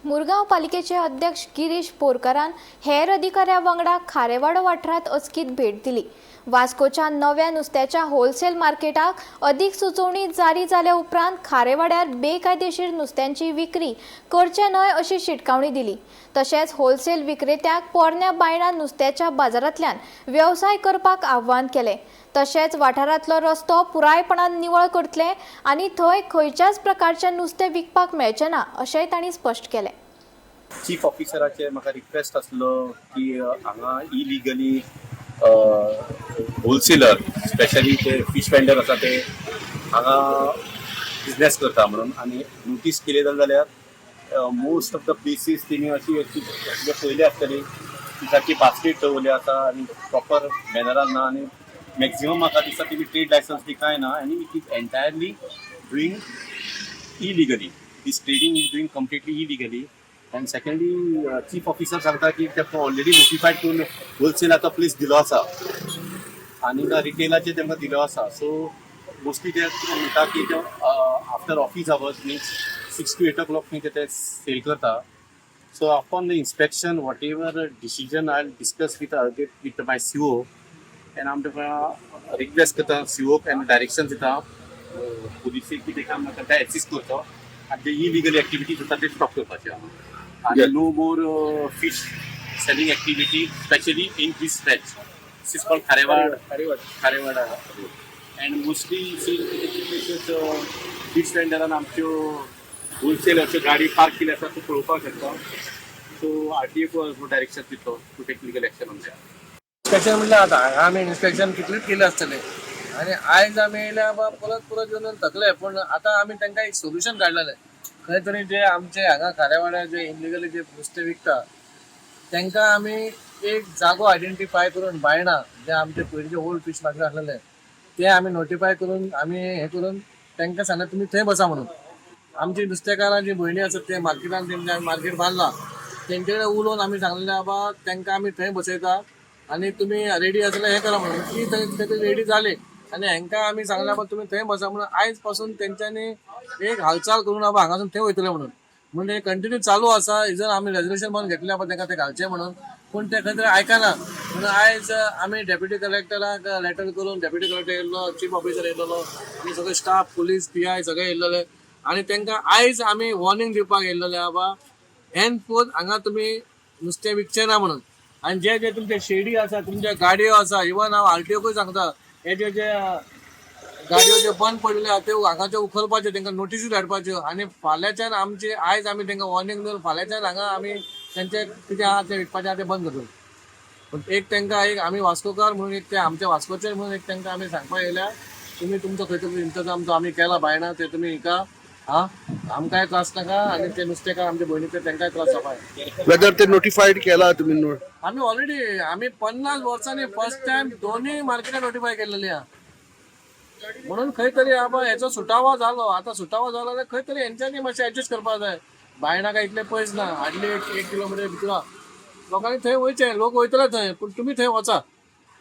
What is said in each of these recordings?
मुरगांव पालिकेचे अध्यक्ष गिरीश बोरकारान हेर अधिकाऱ्यां वांगडा खारेवाडो वाठारांत अचकीत भेट दिली. वास्कोच्या नव्या नुस्त्याच्या होलसेल मार्केटाक अधिक सुचोवणी जारी जाल्या उपरांत खारेवाड्यार बेकायदेशीर नुस्त्यांची विक्री करचे न्हय अशी शिटकावणी दिली. तशेंच होलसेल विक्रेत्यांक पोरण्या बायणा नुस्त्याच्या बाजारांतल्यान वेवसाय करपाक आव्हान केलें. तशेंच वाठारांतलो रस्तो पुरायपणान निवळ करतले आनी थंय खंयच्याच प्रकारचें नुस्तें विकपाक मेळचें ना अशेंय तांणी स्पश्ट केलें. चीफ ऑफिसराचे म्हाका रिक्वेस्ट आसलो की हांगा इलिगली होलसेलर, स्पेशली ते फीश वेंडर आसा, ते हांगा बिजनेस करता म्हणून. आनी नोटीस केले जाल्यार मोस्ट ऑफ the places तेणी अशी अशी पळयली आसतली की सारकी बास्केट दवरली आसा आनी प्रॉपर मॅनरान ना. आनी मॅक्झिमम म्हाका दिसता तेमी ट्रेड लायसन्स बी कांय ना आनी it is entirely doing illegally. This trading is doing completely illegally. And secondly, chief officer सांगता की ताका ऑलरेडी नोटिफायड करून होलसेलाचो प्लेस दिलो आसा आनी रिटेलाचे तांकां दिलो आसा. सो मोस्टली ते म्हणटा की ते after office hours, means 6 to 8 o'clock न्ही, ते सेल करता. So upon the inspection, whatever decision, I discuss with my CO and आम ताका रिक्वेस्ट करता सीओक आनी डायरेक्शन दिता पुलिसेक की ताका तांकां एसिस्ट करचो आनी जे इलिगल एक्टिविटीज आसा ते स्टॉप करपाचे आनी no more fish selling activity, specially in this stretch. This is called Kharewad, Kharewada. And mostly कितलेश्योच fish वेंडरान आमच्यो होलसेल अश्यो गाडी पार्क केली आसा, त्यो पळोवपाक शकता. सो आरटीओ डायरेक्शन दितलो to take legal action on that. Inspection म्हणल्यार आतां हांगा आमी इन्स्पेक्शन कितलेच केले आसतले आनी आयज आमी येयल्या बा, परत परत येवन थकले. पूण आतां आमी तांकां एक सोल्युशन काडलेलें. खंय तरी जे आमचे हांगा खारेवाड्यार जे इलिगली जे नुस्तें विकता, तांकां आमी एक जागो आयडेंटिफाय करून, बायणा जे आमचे पयलींचे ओल्ड फीश मार्केट आसलेले, ते आमी नोटिफाय करून, आमी हे करून तांकां सांगलें, तुमी थंय बसा म्हणून. आमची नुस्तेकारां जी भयणी आसात, ते मार्केटान तेंचे आमी मार्केट बांदला, तेंचे कडेन उलोवन आमी सांगलें, बाबा, तांकां आमी थंय बसयता आनी तुमी रेडी आसल्यार हें करा म्हणून. ती थंय थंय रेडी जाली आनी हांकां आमी सांगलें, बाबा, तुमी थंय बसा म्हणून. आयज पासून तेंच्यांनी एक हालचाल करून, बाबा, हांगासून थंय वयतले म्हणून. म्हणून हे कंटिन्यू चालू आसा. जर आमी रेजोल्युशन म्हणून घेतलें, बाबा, तांकां ते घालचें म्हणून, पूण ते खंय तरी आयकना. म्हणून आयज आमी डेप्युटी कलेक्टराक लेटर करून, डेप्युटी कलेक्टर येयल्लो, चीफ ऑफिसर येयलेलो आनी सगळे स्टाफ, पुलीस, पीआय सगळे येयलेले आनी तांकां आयज आमी वॉर्निंग दिवपाक येयलेले, बाबा, हेन फोर्थ हांगा तुमी नुस्तें विकचें ना म्हणून. आनी जे जे तुमचे शेडी आसा, तुमच्या गाडयो आसा, इवन हांव आरटीओकूय सांगता, हे जे जे गाडयो ज्यो बंद पडलेल्यो आहा, त्यो हांगाच्यो उखलपाच्यो, तांकां नोटिसी धाडपाच्यो. आनी फाल्यांच्यान आमचे, आयज आमी तांकां वॉर्निंग दिवन फाल्यांच्यान हांगा आमी तेंचे कितें आहा तें विकपाचें आहा तें बंद करतले. पूण एक तांकां एक आमी वास्कोकार म्हणून, एक ते आमच्या वास्कोचे म्हणून एक तांकां आमी सांगपाक येयल्या, तुमी तुमचो खंय तरी इंतजाम जो आमी केला बायणा, ते तुमी हिका हा, आमकांय त्रास नाका आनी ते नुस्तेकार आमचे भयणीचे तांकांय त्रास जावपाक. वेदर ते नोटिफाईड केला तुम्ही आमी ऑलरेडी, आमी 50 वर्सांनी फर्स्ट टायम दोन्ही मार्केटात नोटिफाय केलेली आहा. म्हणून खंय तरी बाबा हेचो सुटावो जालो. आतां सुटावो जालो जाल्यार खंय तरी हेंच्यांनी मातशें एडजस्ट करपाक जाय. बायणा काय इतले पयस ना, हाडली एक एक किलोमिटर भितर आहा. लोकांनी थंय वयचें, लोक वयतले थंय, पूण तुमी थंय वचा.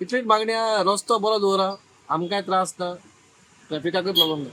इतलीच मागणी आहा. रस्तो बरो दवरा, आमकांय त्रास ना, ट्रॅफिकाकूय प्रॉब्लम ना.